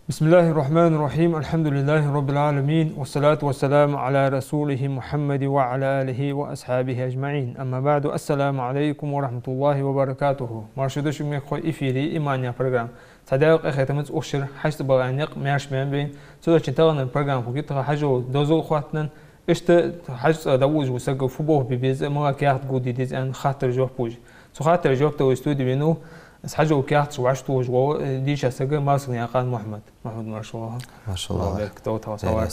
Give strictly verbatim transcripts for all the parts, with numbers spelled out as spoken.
بسم الله الرحمن الرحيم. الحمد لله رب العالمين. والصلاة والسلام على رسوله محمد وعلى آله وأصحابه أجمعين. أما بعد. السلام عليكم ورحمة الله وبركاته. Марша дола шо, мехкахой, эфире «Иман» яха программа. Цхьа даькъа къахетамца укх шера Хьажцӏа багӏа никъ маьрша баьннаб вайна. Цу долчун тахан программа хургья тха хьажол дозал хоттаденна. Иштта Хьажцӏа дӏаволалуш вола саг фу болх бе беза, малагӏа каьхат гулде деза аьнна хаттара жоп луш. Цу хаттара жоп далар студе венав из хьажол каьхаташ вӏашагӏтохаш вола, э, дийша саг Малсагнаькъан Мухьмад. Мухьмад, марша воагӏалва. Марша воагӏалва. Аллах беркат долда хьа савар.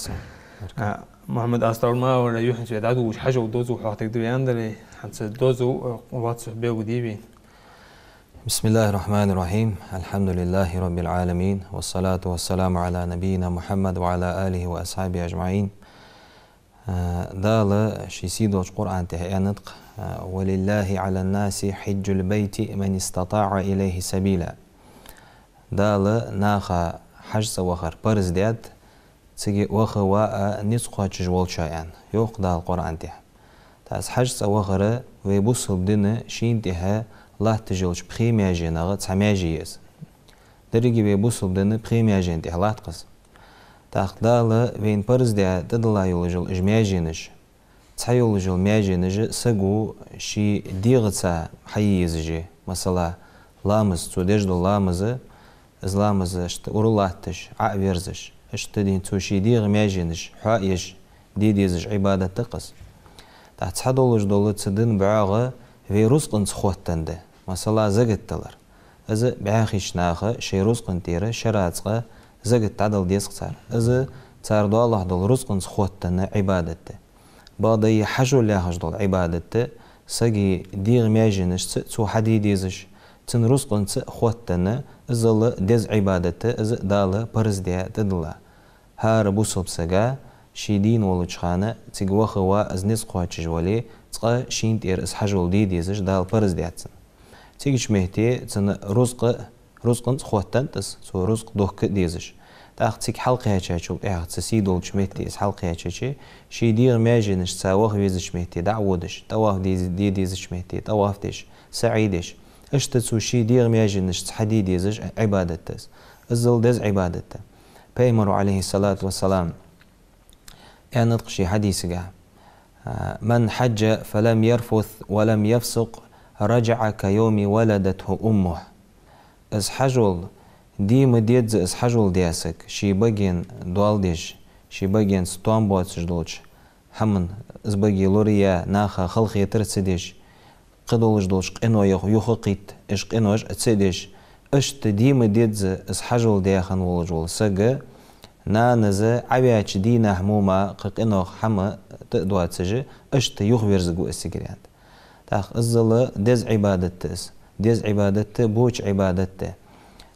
Беркат. А, Мухьмад, астагӏфируллах, вай юххьанца вай дӏадолалуш хьажол дозал хьоахадергда вай аьннадар, хьанца дозал, э, лоацца белгалде вай. بسم الله الرحمن الرحيم. الحمد لله رب العالمين. والصلاة والسلام على نبينا محمد وعلى آله وأصحابه أجمعين. Э, Дала ший сий долча Къуръан тӏа аьннад-кх, э: «ولله على الناس حج البيت من استطاع إليه سبيلا». Дала наха Хьажцӏа вахар парз даьд, цига ваха ва а низ кхоачаш волча, аьнна, йоах Дала Къуръан тӏа. Тӏаккха из Хьажцӏа вахар вай бусалба дина шийна тӏехьа латташ йолча пхе маьженах цхьа маьже я из. Деррига вай бусалба дина пхе маьжена тӏехьа латт-кх из. Тӏаккха Дала вайна парз даь тӏадилла йолаш йола уж маьженаш, цхьа йолаш йола маьженаш саго ший дегӏаца хьае езаш я. Масала, ламаз, цо деш дола ламаз, из ламаз иштта ура латташ, Ӏо а верзаш, иштта дин цо ший дегӏа маьженаш хьоа а еш, де дезаш Ӏибадат да-кх из. Тӏаккха цхьа долаш дола цу дина бӏоагӏа вай рузкъанца хоттаденна да. Масала, закат далар. Из бӏаьхийча наха шоай рузкъан тӏара шера цкъа закат дӏадала деза-кх цар. Из цар доалахьа дола рузкъанца хоттаденна Ӏибадат да. Бакъда из хьажол яхаш дола Ӏибадат да, сага дегӏа маьженашца цо хьаде дезаш, цун рузкъанца хоттаденна, иззал деза Ӏибадат да, из Дала парз даь тӏадилла. ХӀара бусалба сага ший дийна волча хана цига ваха ва из низ кхоачаш вале, цкъа шийна тӏара из хьажол де дезаш Дала парз даьд цунна. Цигача метте цун рузкъа, рузкъанца хоттаденнад из, цо рузкъа дохка а дезаш. Тӏаккха цига хьалкхаьчачул тӏехьагӏа, цу сий долча метте из хьалкхаьчача, ший дегӏа маьженашца ваха везача метте дӏа а водаш, тӏаваф де, де дезача метте тӏаваф деш, саӀй деш, иштта цо ший дегӏа маьженашца хьаде дезаш Ӏибадат да из. Иззал деза Ӏибадат да. Пайхамара, Ӏалайхи ссалату вассалам, аьннад-кх ший хьадисагахь: «من حج فلم يرفث ولم يفسق رجع كيوم ولدته أمه». Из хьажол, де ма дезза из хьажол даь саг, ший баген доал деш, ший багенца тоам боацаш долча хӏаман, из баге лораяь наха халахетар ца деш, кхыдолаш долча къинойх юха а кхийтта, уж къинош а ца деш, иштта де ма дезза из хьажол даь хинна волаш вола саг, нанас Ӏоваьча дийнахьа мо мара кхы къинойх хӏама тӏа а доацаш, иштта юхаверзаргва из цигара, аьннад. Тӏаккха иззал деза Ӏибадат да из. Деза Ӏибадат да, боча Ӏибадат да.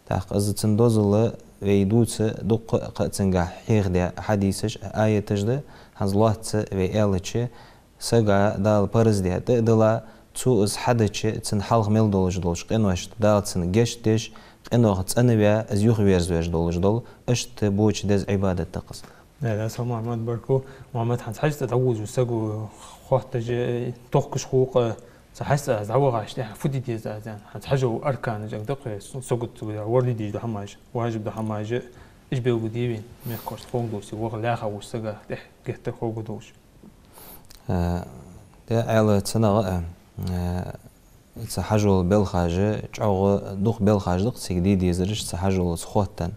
Тӏаккха из цун дозал вай дувца дуккха а кхы а цунгахь хьехадаь хьадисаш а, аяташ да, хӏанз лоацца вай аьлча, сага Дала парз даь тӏа а дилла, цо из хьадича, цунна хьалха мел долаш долча къиношта Дала цунна гешт деш, къинойх цӏенваь, из юхаверзавеш долаш дола, иштта боча деза Ӏибадат да-кх из. Да, да, са Мухьмад, баркал. Мухьмад, хӏанз Хьажцӏа дӏаволалуш вола саг хоттадеш, э, тохкаш хул-кх, цу Хьажцӏа дӏавахача тӏехьа фу де деза аз, аьнна. Хӏанз хьажола арканаш ага да-кх, сагот цугара ворхӏ де дезаш дола хӏамаш, важиб дола хӏамаш, уж белгалде вайна, мехкахошта ховргдолаш, ваха лаьрхӏа волча сага тӏехьа геттара ховргдолаш. Э, де, аьлча цунах, э, цу хьажола белхаш, чӏоагӏа дукха белхаш да-кх цига де дезараш, цу хьажолаца хоттаденна.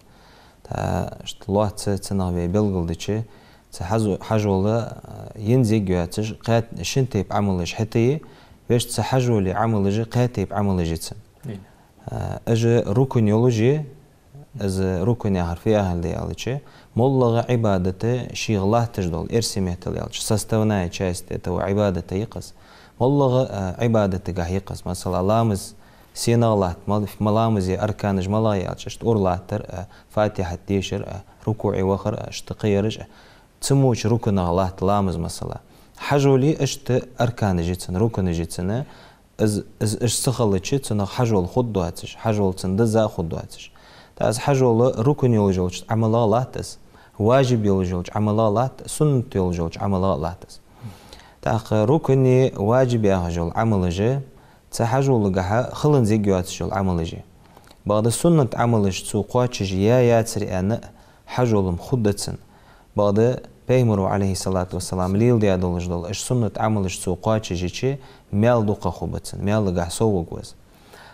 Тӏаккха иштта лоацца цунах вай белгалдича, цу хьазо-, хьажола, э, енз йоацаш, кхаь-, шин тайпа Ӏамалаш хӏаьта я, вешта цу хьажола Ӏамалаш кхаь тайпа Ӏамалаш я цун. Э, уж рукн йолаш я, из рукн яхар фу яхилга да аьлча, моллагӏа Ӏибадат шийх латташ дола, эрсий меттала аьлча, составная часть этого Ӏибадата я-кх из. МоллагӀа, а, Ӏибадатагахь я-кх из. Масала, ламаз сенах латт, мал-, ма ламаза арканаш малагӀа я аьлча, иштта ура латтар а, Фатихьат дешар а, рукуӀе вахар а, иштта кхыяраш а. Цу моча рукнах латт ламаз, масала. Хьажола иштта арканаш я цун, рукнаш я цун. Из, из, из ца хилча, цунах хьажол хургдоацаш, хьажол цун деза а хургдоацаш. ТӀаккха из хьажол рукн йолаш йолча Ӏамалех латт из, важиб йолаш йолча Ӏамалех латт, суннат йолаш йолча Ӏамалех латт из. ТӀаккха рукни важиб яхаш йола Ӏамалаш цу хьажолагахьа хиланза йоацаш йола Ӏамалаш я. Бакъда суннат Ӏамалаш цо кхоачаш я яцар аьнна а хьажол-м хургда цун. Бакъда Пайхамара, Ӏалайхи ссалату вассалам, леладаь долаш дола уж суннат Ӏамалаш цо кхоачаш йича, маьл дукха хургба цун, маьлагахьа совгӀа ва из.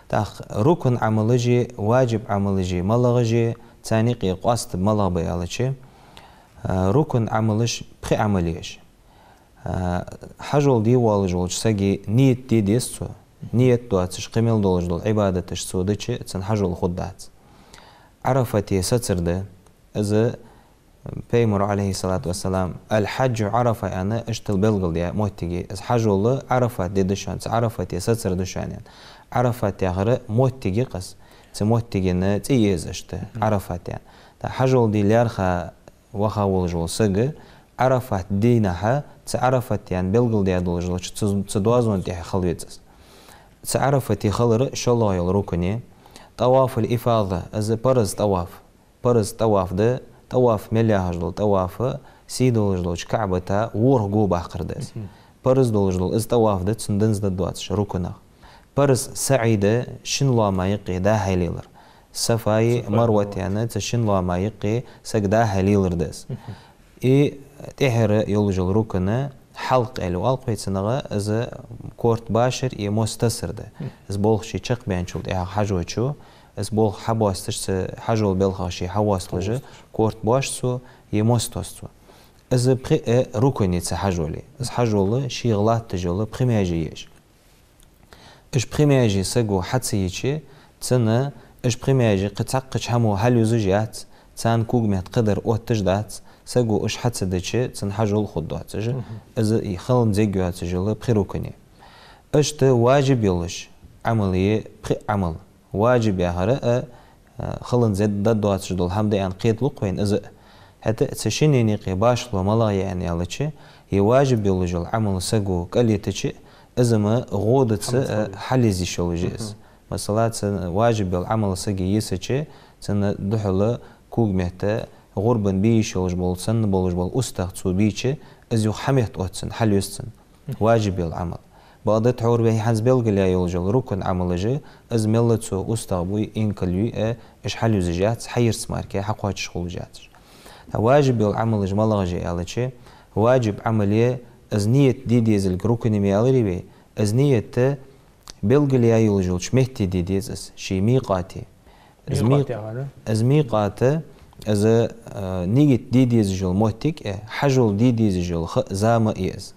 ТӀаккха рукн Ӏамалаш а, важиб Ӏамалаш а малагӀаш я, царна юкъе къоастам малагӀа ба аьлча, а, рукн Ӏамалаш пхи Ӏамал я уж. А, хьажол де воаллаш волча сага ният де деза цо. Ният доацаш кхы мел долаш дола Ӏибадаташ цо дича, цун хьажол хургдац. Ӏарафате сацар да. Из Пайхамара, Ӏалайхи ссалату вассалам, «الحج عرفة» аьнна, иштта белгалдаь моттиг я. Из хьажол Ӏарафате да шоана, цу Ӏарафате сацар да шоана аьнна. Ӏарафат яхар моттиг я-кх из. Цу моттиган цӀи я из иштта, Ӏарафат аьнна. ТӀаккха хьажол де лаьрхӀа ваха волаш вола саг Ӏарафат дийнахьа, цу Ӏарафат аьнна белгалдаь долаш долча цу, цу доазон тӀа хила веза из. Цу Ӏарафате хилар шоллагӀа йола рукн я. ТӀавафул ифада, из парз тӀаваф. Парз тӀаваф да, тӀаваф мел яхаш дола тӀаваф, сий долаш долча КаӀбата ворхӀ го баккхар да из. Парз долаш дола из тӀаваф да, цун динза да доацаш рукнех. Парз саӀий да, шин лоама юкъе дӀа-хьа лелар. Сафаи Марвати аьнна, цу шин лоама юкъе саг дӀа-хьа лелар да из. И тӀехьара йолаш йола рукн хьалкъ аьле оал-кх вай цунах, из корта башар е мос тасар да. Из болх ше чакхбаьнначул тӀехьагӀа хьажочо, из болх хьабоасташ, цу хьажола балхах ше хьавоасталуш, корта боаш цо е мос тос цо. Из пхи а рукн я цу хьажола. Из хьажол шийх латташ йола пхи маьже я уж. Уж пхи маьже саго хьа ца йича, цунна уж пхи маьже кхы цхьаккхача хӀамо хьалъюзаш яц, царна когаметта кхыдар отташ дац, саго уж хьа ца дича, цун хьажол хургдоацаш. Из хиланза йоацаш йола пхи рукн я. Иштта важиб йолаш Ӏамал я пхи Ӏамал. Важиб яхар а, а, хиланза доацаш дола хӀама да аьнна кхеталу-кх вайна из а. ХӀаьта а цу шиннена юкъе башхало малагӀа я аьнна аьлча, е важиб йолаш йола Ӏамал саго кӀалйитача, из-м гӀодца, а, хьалъяз йиш йолаш я из. Масала, цу важиб йола Ӏамал сага йисача, цунна духьала когаметта гӀурбан бе йиш йолаш бола, санна болаш бола устагӀа цо бийча, из юха хьаметта отт цунна, хьалъюз цунна. Важиб йола Ӏамал. Бакъда тхьовра вай хӀанз белгалъяь йолаш йола рукн Ӏамалаш, из мел цо устагӀа буй, инкал юй а, уж хьалъюзаш яц, хьаерзац мара, хьакхоачаш хулаш яц уж. ТӀаккха важиб йола Ӏамалаш малагӀаш я аьлча, важиб Ӏамал я, из ният де дезилга рукн я ма аьларий вай, из ният белгалъяь йолаш йолча метте де деза из, ший микъате. Из микъат микъ-, яхар? Из микъат, из, а, нигат де дезаш йола моттиг, э, хьажол де дезаш йола ха, зама я из.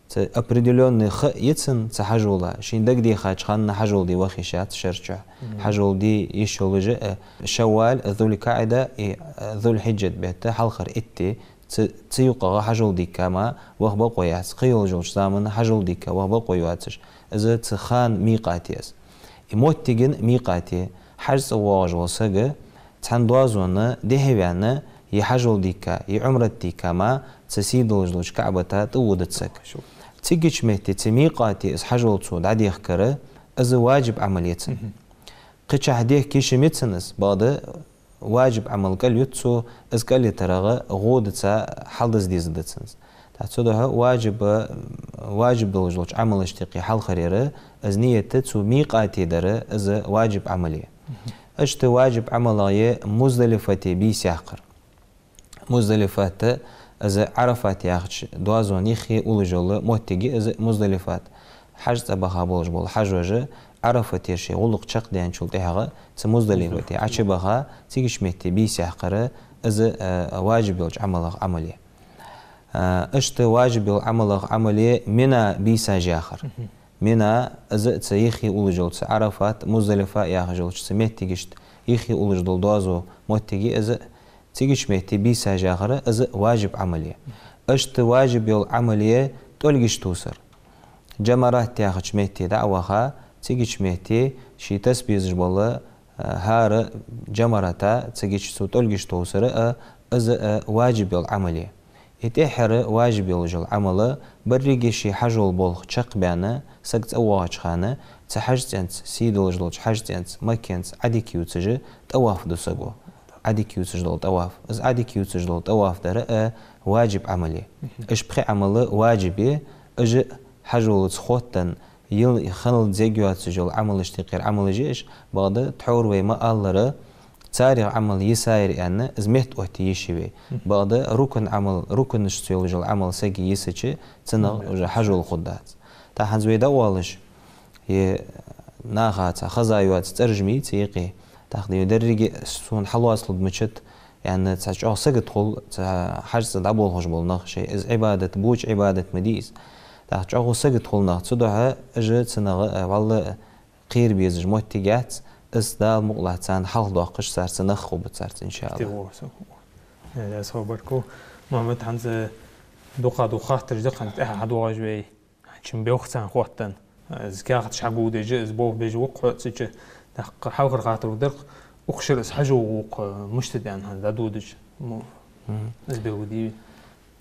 Цу определённый ха я цун цу хьажола, шийна дагадехача хана хьажол де ваха йиш яц шарӀа чу. Хьажол де йиш йолаш я, э, Шавваль, Зуль-КаӀда и, э, Зуль-Хьиджат бетта хьалхара итт ди, цу, цу юкъагӀа хьажол дийхка ма ваха бокъо яц, кхыйолча заман хьажол дийхка ваха бокъо йоацаш. Из цу хана микъат я из. И моттиган микъат я. ХьажцӀа воагӀаш вола саг цхьан доазонна дехьаваьнна, е хьажол дийхка, е Ӏумрат дийхка ма, цу сий долаш долча КаӀбата тӀаводац саг. Цигача метте, цу микъате из хьажол цо дӀадехкар, из важиб Ӏамал я цун. Кхычахьа дехка йиш ма я цун из, бакъда важиб Ӏамал кӀалйита цо, из кӀалйитарах гӀо даца хьалдиза деза да цун из. ТӀаккха цудухьа важиб, важиб долаш долча Ӏамалашта юкъе хьалхаръяр, из ният цу микъате дар, из важиб Ӏамал я. Иштта важиб Ӏамалех я Муздалифате бийса яккхар. Муздалифат, из Ӏарафат яхача доазон юххе уллаш йола моттиг я из Муздалифат. ХьажцӀа баха болаш бола хьажош Ӏарафате шоай гӀулакх чакхдаьнначул тӀехьагӀа цу Муздалифате Ӏочубаха, цигача метте бийса яккхар, из, э, важиб йолча Ӏамалех Ӏамал я. Э, иштта важиб йолча Ӏамалех Ӏамал я Мина бийсаш яхар. Мина, из цу юххе уллаш йола, цу Ӏарафат, Муздалифа яхаш йолча цу моттигашта юххе уллаш дола доазув моттиг я из, цигача метте бийсаш яхар, из важиб Ӏамал я. Иштта важиб йола Ӏамал я тӀолгаш тувсар. Джамарат яхача метте дӀа а ваха, цигача метте ший таса безаш бола, э, хӀара джамарата, цигача цу тӀолгаш тувсар, э, из, э, важиб йола Ӏамал я. И тӀеххьара важиб йолаш йола Ӏамал, беррига ший хьажола болх чакхбаьнна, саг цӀавоагӀача хана, цу хьажцӀенца, сий долаш долча хьажцӀенца, Макканца Ӏадика ювцаш тӀаваф ду саго. Ӏадика ювцаш дола тӀаваф. Из Ӏадика ювцаш дола тӀаваф дар а важиб Ӏамал я. Уж пхи Ӏамал важиб я, уж хьажолаца хоттаденна, йил-, ханал зег йоацаш йола Ӏамалашта юкъера Ӏамалаш я уж, бакъда тхьовра вай ма аллара, царех Ӏамал йисаяр аьнна, из метта оттае йиш я вай. Бакъда рукн Ӏамал, рукнашца йолаш йола Ӏамал сага йисача, цунах уже хьажол хургдац. ТӀаккха хӀанз вай дӀаоалаш, е наха цхьа хоза йоаца цӀераш ма йий цу юкъе. ТӀаккха деррига сона хьалоацалургда мичад, аьнна, цхьа чӀоагӀа сагота хул цу хьажцӀа дӀаболхаш бола нах, шоай из Ӏибадат, боча Ӏибадат ма дий из. ТӀаккха чӀоагӀа сагота хул нах, цудухьа уж цунах, э, валлахӀи, кхера безаш моттиг яц, из Дала мукъалахь царна хьалхадоаккхаш, царца нах хургба царца, иншааллахӀ. Э, дас хабарку. Мухьаммад, хӀанз дукха-дукха хаттараш да-кх хӀанз тӀехьа хьадоагӀаш вай. Чун белха царна хоттаденна. Из каьхаташ хьагулдеш, из болх беш ва-кх хьо цу чу. ТӀаккха хьалхара хаттар дар-кх, укх шера из хьажол укх мишта да аьнна хӀанз дӀадодаш. Му-, из белгалде вай.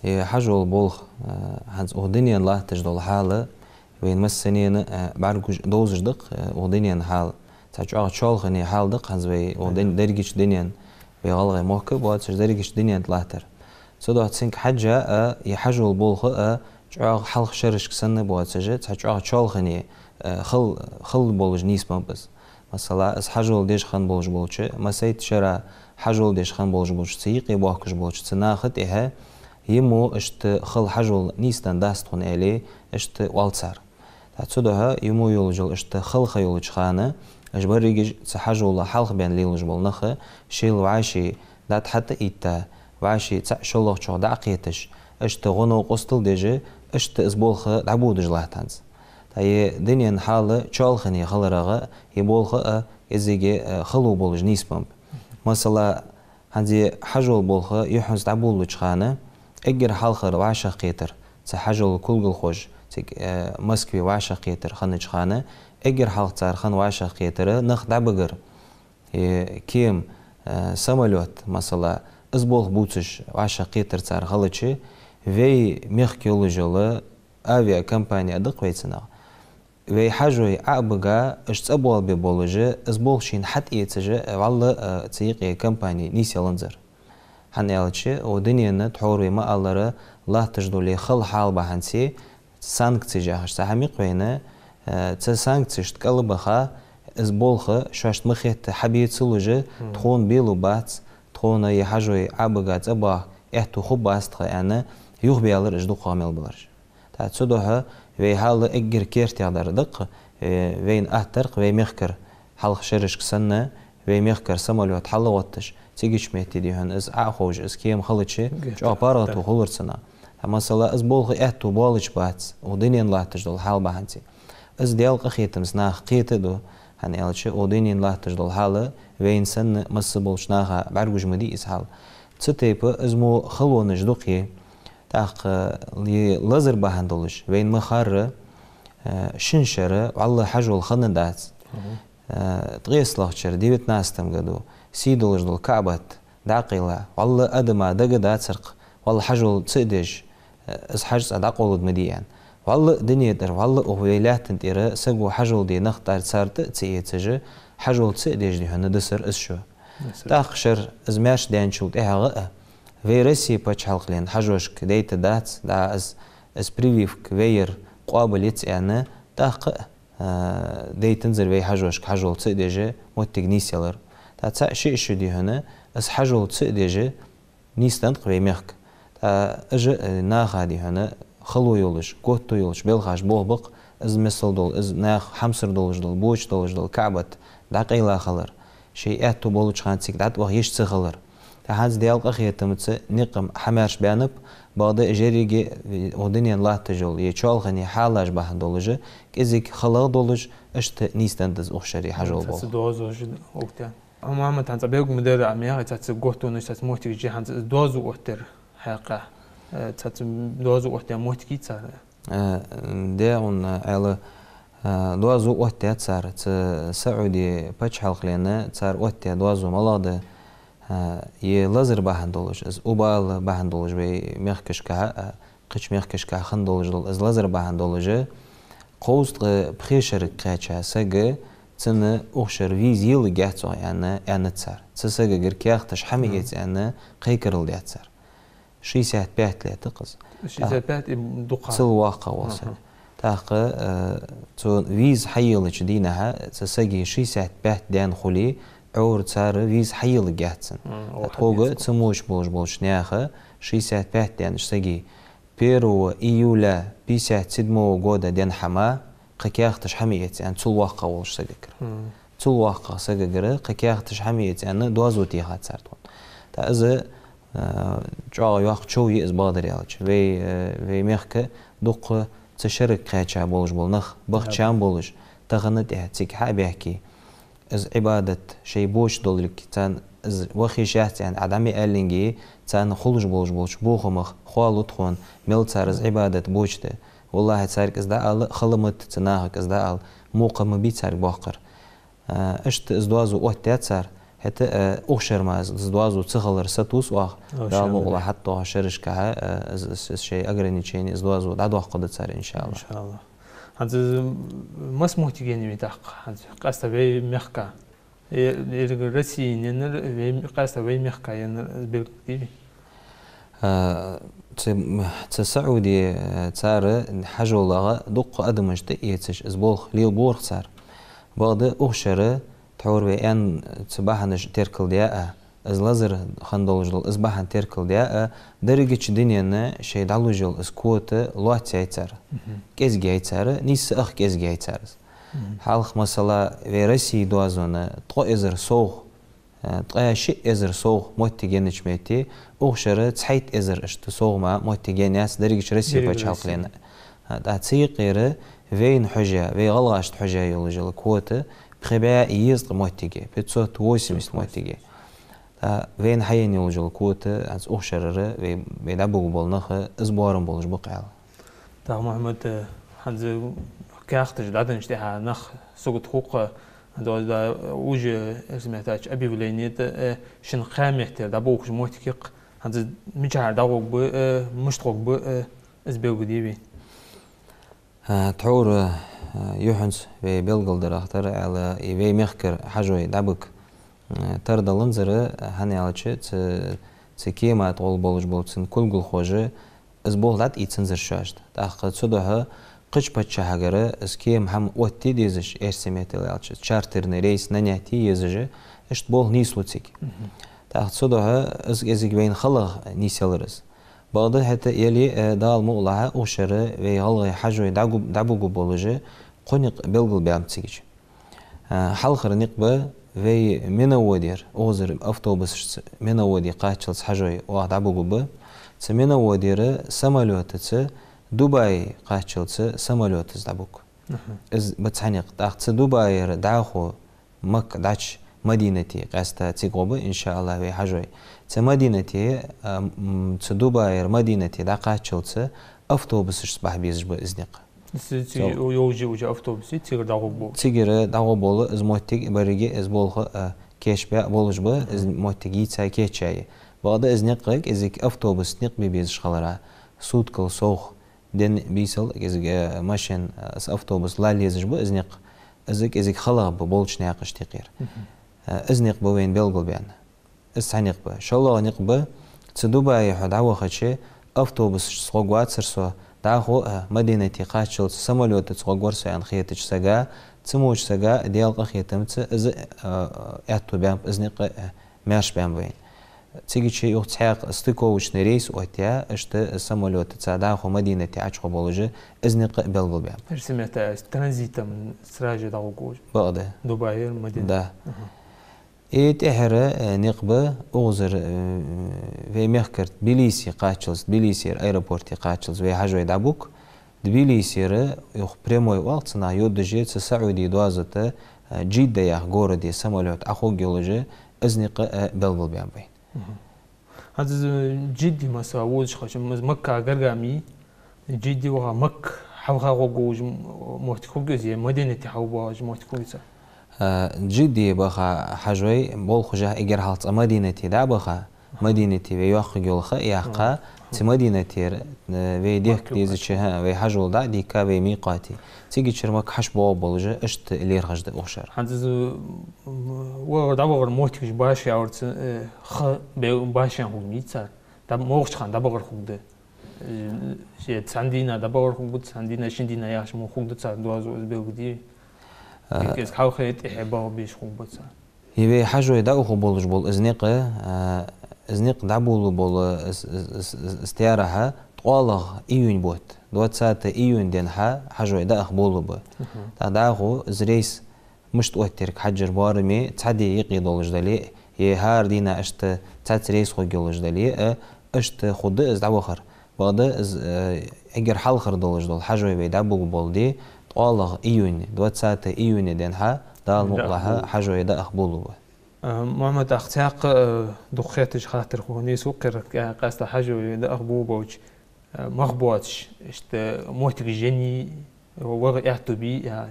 Э, хьажола болх, э, хӀанз укх дунен латташ дола хьал, вайна массанена, э, бӀаргагуш, довзаш да-кх, э, укх дунен хьал. Цхьа чӀоагӀа чоалхане хьал да-кх хӀанз вай укх дун-, дерригача дунен, вай гӀалгӀай мохк а боацаш, дерригача дунен тӀа латтар. Цудухьа цунга хьежжа а, э, е хьажола болх а, э, чӀоагӀа хьалха шерашка санна боацаш, цхьа чӀоагӀа чоалхане, э, хала, хала болаш нийсбеннаб из. Масала, из хьажол деш хинна болаш болча, массайтта шера хьажол деш хинна болаш болча, цу юкъе боахкаш болча цу наха тӀехьа, е мо иштта хала хьажол нийсденнадац тхона аьле, иштта оал цар. ТӀаккха цудухьа е мо йолаш йола иштта хала ха йолча хана, уж берригаш цу хьажола хьалхабаьнна лелаш бола нах, шоайла вӀаший дӀатӀахьатӀаэтта, вӀаший цхьа шоллагӀчох дӀакхеташ, иштта гӀо-новкъостал деш, иштта из болх дӀабодаш латт хӀанз. ТӀаккха е дунен хьал чоалхане хиларах, е болх а кӀезига, э, хало болаш нийсбеннаб. Масала, хӀанз е хьажола болх юххьанца дӀаболалуча хана, эггара хьалхара вӀашагӀкхетар, цу хьажола кулгалхоша, цига, э, Москве вӀашагӀкхетар хиннача хана, эггара хьалха цар хинна вӀашагӀкхетар нах дӀабигар. Э, кема, э, самолёт, масала, из болх бувцаш вӀашагӀкхетар цар хилча, вай мехка йолаш йола авиакомпани а да-кх вай цунах. Вай хьажой Ӏо а бига, уж цӀабоалабе болаш, из болх шийна хьатӀаэцаш, вӀалла, э, цу юкъе компани нийсъяланзар. ХӀана аьлча, укх дунен тӀа тхьовра вай ма аллара латташ дола хала хьал бахьанце, санкцеш яхаш цхьа хӀама я-кх вайна, э, цу санкцешта кӀал а баха, из болх шоашта ма хетта хьабе ца луш, тхона беларгбац, тхона е хьажой Ӏо а бига цӀабаха аьттув хургбац тха аьнна, юхабаьлар уж дукхагӀа мел балараш. ТӀаккха цудухьа вай хьал эггара кертера дар да-кх, э, вайна атта дар-кх вай мехкара хьалха шерашка санна, вай мехкара самолёт хьалгӀотташ, цигача метте, дий хьона, из Ӏо а ховш, из кема хилча, чӀоагӀа паргӀато хулар цунах. ТӀаккха, масала, из болх аьттув боалаш бац, укх дунен латташ дола хьал бахьанце. Из Даьла къахетамца наха кхета а ду, хӀана аьлча, укх дунен латташ дола хьал вайна санна масса болча наха бӀаргагуш ма дий из хьал. Цу тайпа из мо халонаш дукха я. ТӀаккха, э, лазар бахьан долаш, вайна ма харра, э, шин шера вӀалла хьажол хиннадац. Э, ткъаеслагӀча шера, девятнадцатом году, сий долаш дола КаӀбат дӀакъайла, вӀалла адама дагадацар-кх, вӀалла хьажол ца а деш, э, из хьажцӀа дӀакъовларгда ма дий аьнна. ВӀалла дунен тӀара, вӀалла укх вай лаьттан тӀара саго хьажол де нах тӀара цар тӀа а ца эцаш, хьажол ца а деш, дий хьона, дисар из шо. ТӀаккха шера из маьрша даьнначул тӀехьагӀа а, вай Россе паччахьалкхен хьажошка дайта дац, дӀа из, из прививка вай яр къоабал яц аьнна, тӀаккха а, э, дайтанзар вай хьажошка хьажол ца а деш моттиг нийсъялар. ТӀаккха цхьа ши а шу, дий хьона, из хьажол ца а деш нийсденнад-кх вай мехка. ТӀаккха уж, э, наха, дий хьона, хало йолаш, готто йолаш белхаш болх ба-кх, из миссел дола, из наха хьамсара долаш дола, боча долаш дола КаӀбат дӀакъайла хилар, шоай аьттув болча хана цига дӀатӀаваха йиш ца хилар. ТӀаккха хӀанз Даьла къахетамца никъ-м хьамаьрша баьннаб, бакъда уж еррига, э, укх дунен латташ йола е чоалхане хьалаш бахьан долаш, кӀезига халагӀа долаш, иштта нийсденнад из укх шера хьажол болх. Цхьацца доазув уж укх тӀа. Амма хӀанз цхьа белгал ма дарра, амма яхий, цхьацца готтонаш, цхьацца моттигаш, хӀанз из доазув оттадар хьакъехьа, э, цхьацца доазув оттадаь моттиг йий цар? Э, дегӀун, э, Ӏела, э, доазув оттадаьд цар, цу Саудий паччахьалкхен цар оттадаь доазув малагӀа да, А, е лазар бахьан долаш, из убала бахьан долаш вай мехкашка, а, кхыча мехкашка хинна долаш дола, из лазар бахьан долаш, кхузткъеи пхе шерага кхаьча саг, цунна укх шера виза елларгьяц оаха аьнна, аьннад цар. Цу сагагара каьхаташ хьа ма эца аьнна, кхайкарал даьд цар. Шестьдесят пять лет да-кх из. Шестьдесят пять и дукха. Цул воккхагӀа вола саг. ТӀаккха, э, цо виза хьаеллача дийнахьа, цу сага шестьдесят пять даьнна хуле, Ӏуйрра цар виза хьаелларгьяц цунна. Мгм. ХӀаьта хьаелларгьяц. Цу моча болаш болча наха шестьдесят пять даьннача сага первого июля пятьдесят седьмого года денз хьа ма, кхы каьхаташ хьа ма эца аьнна, цул воккхагӀа волча сагагара. Мгм. Цул воккхагӀча сагагара кхы каьхаташ хьа ма эца аьнна, доазув теха цар тхона. ТӀаккха из, э, чӀоагӀа йоккха чов я из, бакъдар аьлча. Вай, э, вай мехка дукха цу шерага кхаьча болаш бола нах, бахча болаш, тахан тӀехьа цига хьа а баьхке, из Ӏибадат шоай боча долга, царна из ваха йиш яц аьнна, Ӏа дӀа ма аьллинге, царна хулаш болаш болча бохамах хоалу тхона, мел цар из Ӏибадат боча да. ВаллахӀи, царга из дӀаала хала ма да, цу нахага из дӀаала мукъа ма бий царга боаккхар. А, иштта из доазув оттадаьд цар, хӀаьта, а, укх шера мара из доазув ца хилар сатувс оаха, Дала мукъалахь, хӀаьта тӀехьа шерашка, а, из, из, из шоай ограничени, из доазув дӀадоаккхаргда цар, иншааллахӀ. ИншааллахӀ. ХӀанз из масса моттиге еннай тӀаккха, хӀанз къаьстта вай мехка. Э, ерригача Россе еннай, вай, къаьстта вай мехка еннай, из белгалдий вай? А, цу, цу Саудие, а, цар хьажолагӀа дукха адамаш тӀаэцаш, из болх лелабора цар. Бакъда укх шера, тхьовра вай аьнна, цу бахьанаш теркалдаь а, из лазар хинна долаш дола из бахьан теркалдаь а, дерригача дунен шоай дӀалуш йола из квота лоацъяьй цар. Мгм. КӀезигъяьй цар, нийсса ах кӀезигъяьй цар из. Мгм. Хьалха, масала, вай Россе доазон ткъо эзар совгӀа, э, ткъаь шиъ эзар совгӀа моттиг еннача метте, укх шера цхьайтта эзар иштта совгӀа мара моттиг еннаяц дерригача Россе паччахьалкхен. Дерригача Россе. А, тӀаккха цу юкъера вайна хьожаяь, вай гӀалгӀашта хьожаяь йолаш йола квота пхи бӀаь езткъа моттиг я, пятьсот восемьдесят моттиг я. ТӀаккха вайна хьаенна йолаш йола квота, хӀанз укх шерара вай, вай дӀабугаргбола нах из боарам болаш ба-кх аьнна. ТӀаккха, Мухьаммад, э, хӀанз каьхаташ дӀаденнача тӀехьа нах сагот хул-кх, хӀанз да уже, э, эрсий меттала аьлча, объявлени тӀа, э, шун кхаь меттера дӀаболхаш моттиг я-кх, хӀанз мичахьара дӀагӀоргба, э, мишта гӀоргба, э, из белгалдий вай? А, тхьовра, а, юххьанца вай белгалдарах тара аьнна, и вай мехкара хьажой дӀабига, а, тара даланзар, хӀана аьлча, цу, цу кема тӀа гӀолла болаш бола цун кулгалхоша из болх дӀатӀаийцанзар шоашта. ТӀаккха цудухьа кхыча паччахьагара из кема хӀама оттае дезаш, эрсий меттала аьлча, чартерный рейс нанять е езаш, иштта болх нийслу цига. Мгм. ТӀаккха цудухьа из кӀезига вайна халагӀа нийсъелар из. Бакъда хӀаьта яле, э, Дала мукъалахь, укх шера вай гӀалгӀай хьажой дӀагу-, дӀабугаргболаш кхо никъ белгалбаьннаб цигача. Э, хьалхара никъ ба вай миноводера, укхазара автобусашца миноводе кхаччалца хьажой оаха дӀабугаргба. Цу миноводера самолётаца Дубае кхаччалца самолётаца дӀабуг. Аха. Из ба цхьа никъ. ТӀаккха цу Дубаера дӀахо Макка дӀачу Мадинате къаьстта цига гӀоргба, иншааллахӀ, вай хьажой. Цу Мадинате, а, м, цу Дубаера Мадинате дӀакхаччалца автобусашца бахьа безаш ба из никъ. Цу, цу йо-, йолаш я уже автобус, цигара дӀагӀоргболаш? Цигара дӀагӀоргбола из моттиг, беррига из болх, а, кийчбаь болаш ба, из моттиг йийца кийчъяьй. Бакъда из никъ кӀезига автобусаца никъ бе безаш хиларах, суткал совгӀа, ден, бийсал кӀезига, э, машен, э, из автобус лалла езаш ба из никъ, из кӀезига халагӀа ба болча наькъашта юкъера. Мгм. Э, из никъ ба вайна белгалбаьнна. Из цхьа никъ ба. ШоллагӀа никъ ба, цу Дубае хьо дӀавахача, автобусашца гӀоргвацар со, дӀахо, э, Мадинате кхаччалца самолётаца гӀоргвар со аьнна хетача сага, цу моча сага Даьла къахетамца из, э, аьттув баьннаб, из никъ, э, маьрша баьннаб вайна. Цигача юха цхьаькха стыковочный рейс оттаяь, иштта самолётаца дӀахо Мадинате ӀочугӀоргболаш, из никъ а белгалбаьннаб. Эрсий меттала аьлча, транзитом сразу же дӀагӀоргволаш. Бакъда. Дубаера Мадинате. Да. Аха. И тӀехьара, э, никъ ба, укхазара, э, вай мехкара Тбилиси кхаччалца, Тбилисера аэропорте кхаччалца вай хьажой дӀабуг. Тбилисера, юха прямой оал цунах, йодаш я цу Саудий доазув тӀа, э, Джидда яха городе самолёт Ӏохургйолаш, из никъ а, э, белгалбаьннаб вайна. Мгм. ХӀанз из, э, Джидде, масала, водаш хилча, из Макка гаргара ма йий, Джидде ваха Макка хьалха гӀоргволаш м-, моттиг хургья из, е Мадинате хьалха гӀоргволаш моттиг хургья из? А, Джидде баха хьажой, болхлой эггара хьалха цкъа Мадинате дӀабаха, Мадинате вай йоккхагӀа йола ха а яьккха, цу Мадинатера, э, вай дехка дезача, хӀа, вай хьажол дӀа а дийхка вай микъате. Цигачара Макка хьаьша боагӀа болаш, иштта лерхӀаш да укх шера. ХӀанз из, м, вахар дӀавахара моттигаш башха явар цу, э, ха бе-, башха хургда цар. ДӀа-, могӀача хана дӀабахар хургда. Э, ше цхьан дийнахьа дӀабахар хургба, цхьан дийнахьа, шин дийнахьа яхаш мо хургда цар доазув, из белгалде. А. Кез хьалхе тӀехье баха безаш хургба цар. Е вай хьажой дӀаухаш болаш бола из никъ, а, из никъ дӀаболабу бола из, из, из, из, из таьрахь ткъоалагӀа июнь бутт, двадцатое июнь денз хьажой дӀаухаш болабу. Мгм. ТӀаккха дӀахо из рейс мишта оттаергья хьажар боараме, цхьа ди юкъе долаш дале, е хӀара дийнахьа иштта цхьацца рейс хургйолаш дале, а, иштта хургда из дӀавахар. Бакъда из, э, эггара хьалхара долаш дола хьажой вай дӀаболабу бола ди, ткъоалагӀа июнь, двадцатое июнь денз хьа, Дала мукъалахь, хьажой дӀаухаш болабу. Э, Мухьаммад, тӀаккха цхьаькха, э, дукха хеташ хаттар хул нийсса укх кхера, э, къаьстта хьажой дӀаухаш болабу болча, э, мах боацаш, иштта моттигаш еннай, ваха аьттув бий, я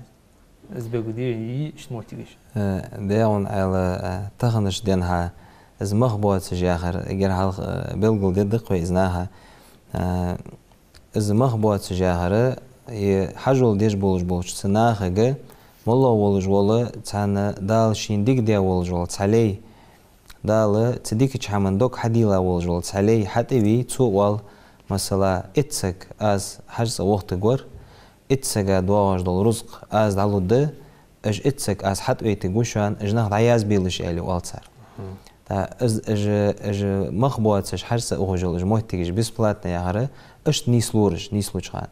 из белгалде, йий иштта моттигаш? Э, дегӀун Ӏаьла, э, таханарча денз хьа, из мах боацаш яхар, эггара хьалха, э, белгалде даккха вай из наха. Э, из мах боацаш яхар, е хьажол деш болаш болча цу нахага, моллагӀа волаш вола цхьан Дала шийна дика даь волаш вола цхьа лай, Дала цу дикача хӀаман дог хьадийла волаш вола цхьа лай хьатӀавий, цо оал, масала, итт саг аз хьажцӀа вахийтаргвар, итт сага доагӀаш дола рузкъа аз дӀалургда, уж итт саг аз хьатӀавайтаргва шоана, уж нах дӀаязбелаш, аьле оал цар. Мгм. ТӀаккха из, уж, уж мах боацаш хьажцӀа ухаш йола уж моттигаш бесплатно яхар, иштта нийслураш, нийслуча хана.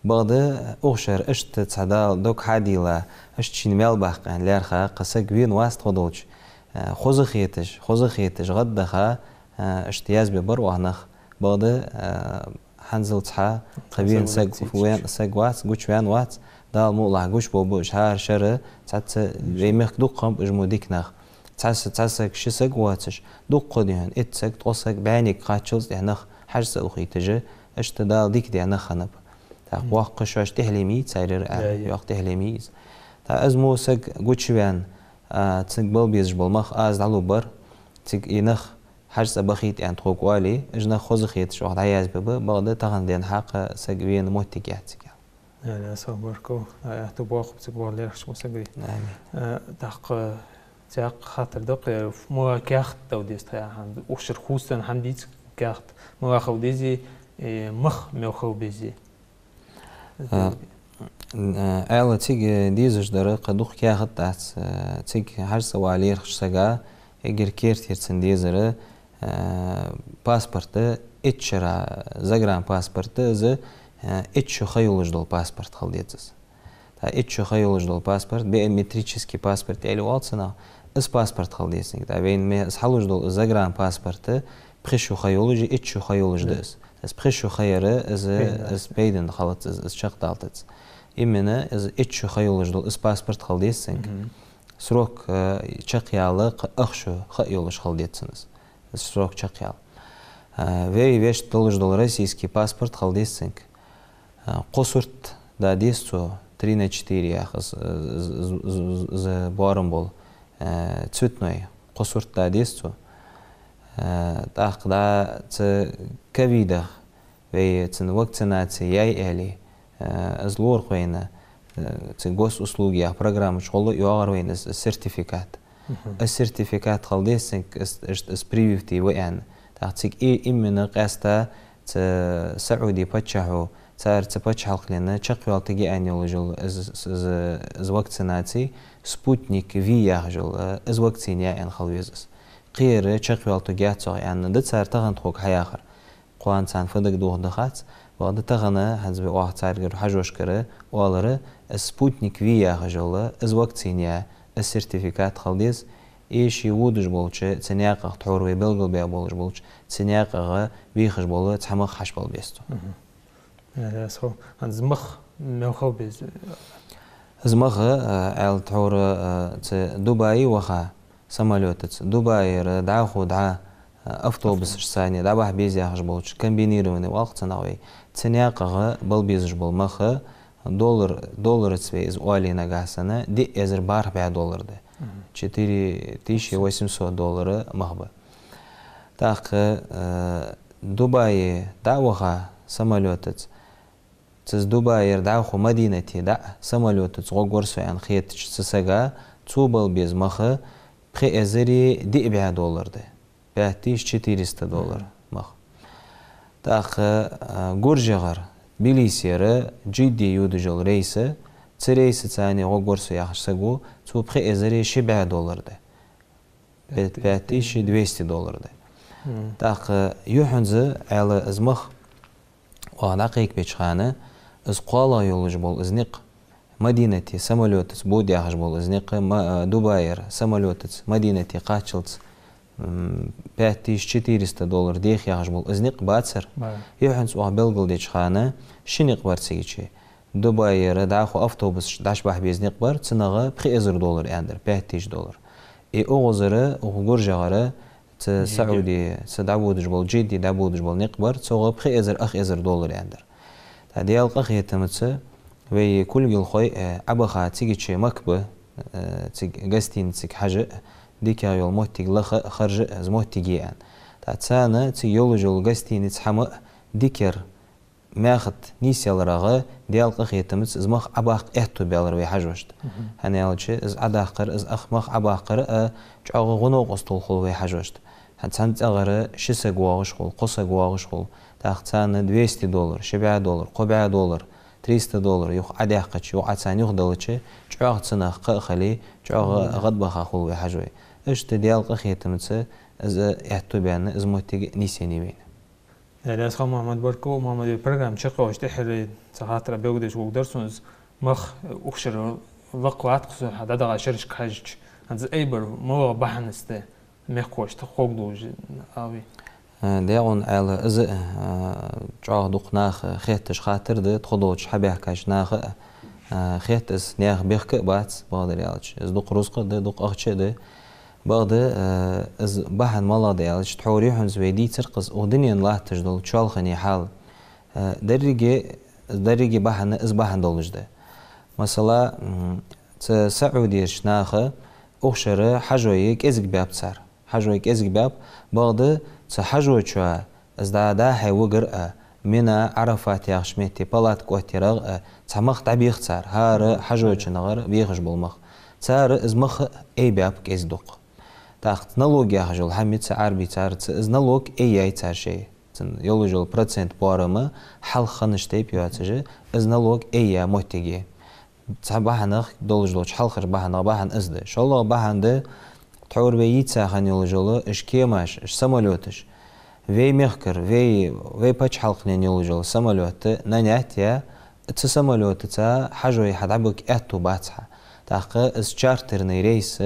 Бакъда укх шера иштта цхьа Дала дог хьадийла, иштта шийна маьл баккха аьнна лаьрхӀа кхы саг вена вац тхо долча, э, хоза хеташ, хоза хеташ гӀаддаха, э, иштта язбе бар оаха нах. Бакъда, э, хӀанзалца хьа кхы вена саг, вена саг вац, гучаваьнна вац, Дала мукъалахь гучабоабу уж хӀара шера, цхьацца вай мехка дукха хиннаб уж мо дика нах. Цхьа са-, цхьа саг, ши саг воацаш, дукха дийнахьа, итт саг, ткъо саг, бӀаьннега кхаччалца тӀехьа нах хьажцӀа ухийташ, иштта Дала дика даь нах хиннаб. ТӀаккха воккха шоаш тӀехьале ма йий царера, а, йоккха тӀехьале ма йий из. ТӀаккха из мо саг гучаваьнна, а, цига бала безаш бола мах аз дӀалургбар, цига из нах хьажцӀа бахийта аьнна тхога оале, уж нах хоза хеташ оаха дӀаязбергба, бакъда тахан денз хьа кхы саг вена моттиг яц цига. Аьле, асхьаб баркал, а, аьттув боаккхалба цига вар лерхӀаш мо саг вий. Амин. Э, тӀаккха цхьаькха хаттар да-кх, э, малагӀа каьхат тӀа деза тха яхар, укх шера хувцаденна хӀама дий-кх каьхат, малагӀа хила дезий, э, мах мел хила безий? А, э, Ӏаьла цига дезаш дар кхы дукха каьхат дац, э, цига хьажцӀа ваха лерхӀача сага эггара керттера цунна дезар, э, паспорт, итт шера загранпаспорт, из, э, итт шу ха йолаш дола паспорт хила деза из. ТӀаккха итт шу ха йолаш дола паспорт, биометрический паспорт аьле оал цунах, из паспорт хила деза цунга. ТӀаккха вайна ме-, из хьалуш дола загранпаспорт, пхи шу ха йолаш, итт шу ха йолаш да из. Из пхи шу ха яр, из, из пайдана хилац, из, из чакхдалийтац. Именно из итт шу ха йолаш дола из паспорт хила деза цунга. Мгм. Срок, э, чакхъяла кхы ах шу ха йолаш хила деза цунна из. Из срок чакхъяла. Э, вай вешта долаш дола российский паспорт хила деза цунга. Э, кхо сурт да деза цо, три на четыре яха из, из, из, из, из боарам бола, э, цветной, кхо сурт да деза цо. Э, тӀаккха да цу ковидах вай цун вакцинаци яьй аьле, э, из лоархӀ вайна, э, цу госуслуги яха программа чу гӀолла йоагӀар вайна из, из сертификат. Мгм. Из сертификат хила деза цунга, из, из, из прививка ва аьнна. ТӀаккха цига и-, именно къаьстта цу Саудий паччахьо, цар цу паччахьалкхенна чакхйоалийтаргья аьнна йолаш йола из, из, из, из вакцинаци, Спутник V яхаш йола, э, из вакцина я аьнна хила веза из. Кхыяр чакхйоалийтаргьяц оаха аьнна да цар тахан тхога хьаяхар. Кхоана царна фу дагадох да хац, бакъда тахан хӀанз вай оаха царгара хьажошкара оалар, из Спутник V яхаш йола, из вакцина я, из сертификат хила деза, из ше водаш болча цу наькъах, тхьовра вай белгалбаь болаш болча цу наькъагӀа вехаш бола цхьа мах хьаьша бала беза цо. Мгм. Э, асхьаб, хӀанз мах мел хила беза? Из мах, э, Ӏаьла тхьовра, э, цу Дубае ваха самолётаца, Дубаера дӀахо дӀа, э, автобусашца дӀабахьа беза яхаш болча, комбинированный оал-кх цунах вай, цу наькъагӀа бала безаш бола мах, э, Доллар, доллараца вай из оале нагахьа санна, диъ эзар бархӀ бӀаь доллар да. Четыре тысячи восемьсот доллара мах ба. ТӀаккха, э, Дубае дӀа а ваха самолётаца, цу Дубаера дӀахо Мадинате дӀа а самолётаца гӀоргвар со аьнна хетача цу сага, цо бала беза мах пхи эзари диъ бӀаь доллар да. Пять тысяч четыреста доллар мах. ТӀаккха, а, ГуржегӀара, Тбилисера Джидде йодаш йола рейс, цу рейсаца гӀоргвар со яхача саго, цо пхи эзари ши бӀаь доллар да. Пять тысяч двести доллар да. ТӀаккха юххьанца, Ӏаьла, из мах оаха дӀакхайкабеча хана, из кхоалагӀа йолаш бола из никъ, Мадинате самолётаца бода яхаш бола из никъ, ма-, а, Дубаера самолётаца Мадинате кхаччалца, м, пять тысяч четыреста доллар деха яхаш бола из никъ бацар. Юххьанца оаха белгалдеча хана, ши никъ бар цигача. Дубаера дӀахо автобусаш дӀачубахьа беза никъ бар, цунах пхи эзар доллар аьннадар, пять тысяч доллар. И укхазара, укх ГуржегӀара, цу Джидде. СаӀуде, цу дӀаводаш бола, Джидде дӀаводаш бола никъ бар, цох пхи эзар ах эзар доллар аьннадар. ТӀаккха Даьла къахетамца вай кулгалхой, э, Ӏобаха цигача Макка ба, э, цига гостиницага хьажа, дикагӀа йола моттиг лаха, харжа, из моттиг я аьнна. ТӀаккха царна цига йолаш йола гостиница хӀама дикагӀа маьхах нийсъяларах Даьла къахетамца из мах Ӏобаккха аьттув баьлар вай хьажошта. ХӀана аьлча, из Ӏодаккхар, из ах мах Ӏобаккхар а чӀоагӀа гӀо-новкъостал хул вай хьажошта. ХӀанз цхьан цӀагӀара ши саг воагӀаш хул, кхо саг воагӀаш хул. ТӀаккха царна двести доллар, ши бӀаь доллар, кхо бӀаь доллар, триста доллар юха Ӏодаьккхача, юха Ӏа царна юхадалча, чӀоагӀа цунах кхаъ хиле, чӀоагӀа гӀадбаха хул вай хьажой. Иштта Даьла къахетамца из аьттув баьнна, из моттиг нийсъеннай вайна. Даьла раьза хилва, Мухьаммад, баркал. Мухьаммад, вай программа чакхйоалаш тӀехьара цхьа хаттар белгалдеш воагӀаргдар сона, из мах укх шера лакха латт-кх со, хьа дӀадахача шерашка хьежача. ХӀанз айбар малагӀа бахьанца да, мехкахошта ховргдолаш, ала вай? Э, даькъала, Ӏаьла, из, э, чӀоагӀа дукха наха хетташ хаттар да, тхо долча хьабаьхкача наха, э, хетт из, наьха бехк а бац, бакъдар аьлча. Из дукха рузкъа а да, дукха ахча а да. Бакъда, э, из бахьан малагӀа да аьлча, тхьовра юххьанца вай дийцар-кх из, укх дунен латташ дола чоалхане хьал. Э, деррига, деррига бахьан из бахьан долаш да. Масала, м, цу СаӀудерча наха укх шера хьажой кӀезига баьб цар. Хьажой кӀезига баьб, бакъда цу хьажочоа из дӀа-дӀа хье вигар а, Мина, Ӏарафат яхача метте палатка оттаярах а, цхьа мах дӀабех цар, хӀара хьажочунагара бехаш бола мах. Цар из мах а айбаьб кӀезига-дукха. ТӀаккха налог яхаш йола хӀама я цу Ӏарбий цар, цу из налог айяьй цар шоай. Цун йолаш йола процент боарам хьалха хиннача тайпара йоацаш, из налог айя моттиг я. Цхьа бахьанах долаш долча хьалхарча бахьанех бахьан из да. ШоллагӀа бахьан да, тхьовра вай йийца хинна йолаш йола уж кемаш, уж самолёташ. Вай мехкара, вай, вай паччахьалкхенна йолаш йола самолёт нанять яь, цу самолётаца хьажой хьадӀабига аьттув бац хьа. ТӀаккха из чартерный рейс,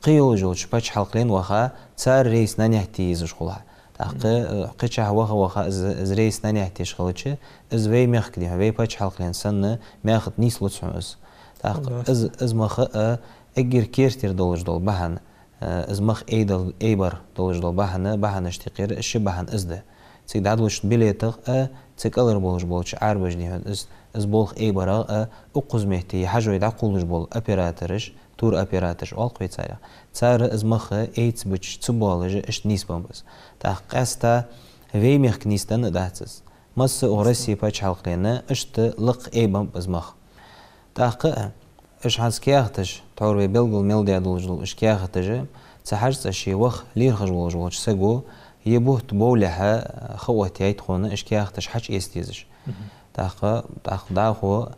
кхы йолаш йолча паччахьалкхенна ваха, цар рейс нанять е езаш хул хьа. ТӀаккха, э, кхычахьа ваха-ваха из, из рейс нанять еш хилча, из вай мехка, дий хьона, вай паччахьалкхенна санна, маьхах нийслуц хьона из. ТӀаккха из, из мах а, э, эггара керттера долаш дола бахьан, э, из мах айдал-, айбар долаш дола бахьан, бахьанашта юкъера ши бахьан из да. Цига дӀадолалуча билетах а, цу кӀалхара болаш болча Ӏарбаша, дий хьона, из, из болх айбарах а, укхаза метте хьажой дӀакхувлаш бола оператораш, туроператораш оал-кх вай царех. Цар из мах айцабича ца боалаш, иштта нийсбеннаб из. ТӀаккха къаьстта вай мехка нийсденна а дац из. Масса а укх Россе паччахьалкхенна иштта лакха айбеннаб из мах. ТӀаккха а уж хӀанз каьхаташ, тхьовра вай белгал мел даь долаш дола уж каьхаташ, цу хьажцӀа ше ваха лерхӀаш волаш волча саго, е бутт бовлехьа, ха оттаяьй тхона уж каьхаташ хьачуэца дезаш. ТӀаккха, тӀаккха дӀахо,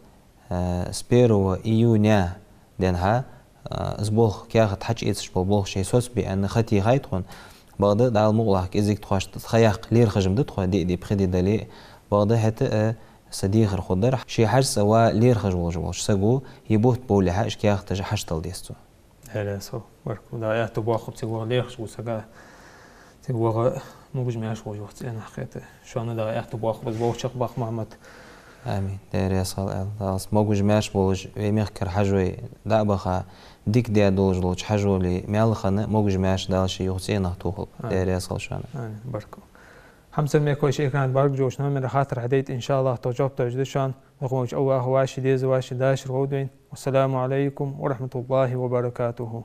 э, с первого июня денз хьа, э, из болх, каьхат хьачуэцаш бола болх шоай соцабе аьнна ха техай тхона. Бакъда, Дала мукъалахь, кӀезига тхоашта ха яккха лерхӀаш ма да тхо, диъ ди, пхи ди дале а. Бакъда, хӀаьта а са дехар хургдар, ше хьажцӀа ва лерхӀаш волаш волча саго, е бутт бовлехьа, уж каьхаташ хьачудала деза цо. Даьла раьза хилва, баркал. Дала аьттув боаккхалба цига ваха лерхӀаш волча сага, цига ваха могаш-маьрша волаш ваха цӀенах кхета. Шоана Дала аьттув боаккхалба из болх чакхбаккха, Мухьаммад. Амин. Даьла раьза хилва, Ӏаьла. Дала могаш-маьрша болаш, вай мехкара хьажой дӀа а баха, дика даь долаш долча хьажолий маьл хинна, могаш-маьрша Дала ший юха цӀенах тохалба. Амин. Даьла раьза хилва шоана. Амин. Баркал. Хьамсара мехкахой, шун экрана тӀа бӀаргагуш йолча номера хаттар хьадайта, иншааллахӀ, тхо жоп дала деза шоана. Дукха волча АллахӀа вӀаши деза, вӀаши дешар гӀо дойла. Вассаламу Ӏалайкум ва рахьматуллахӀи ва баракатухӀ.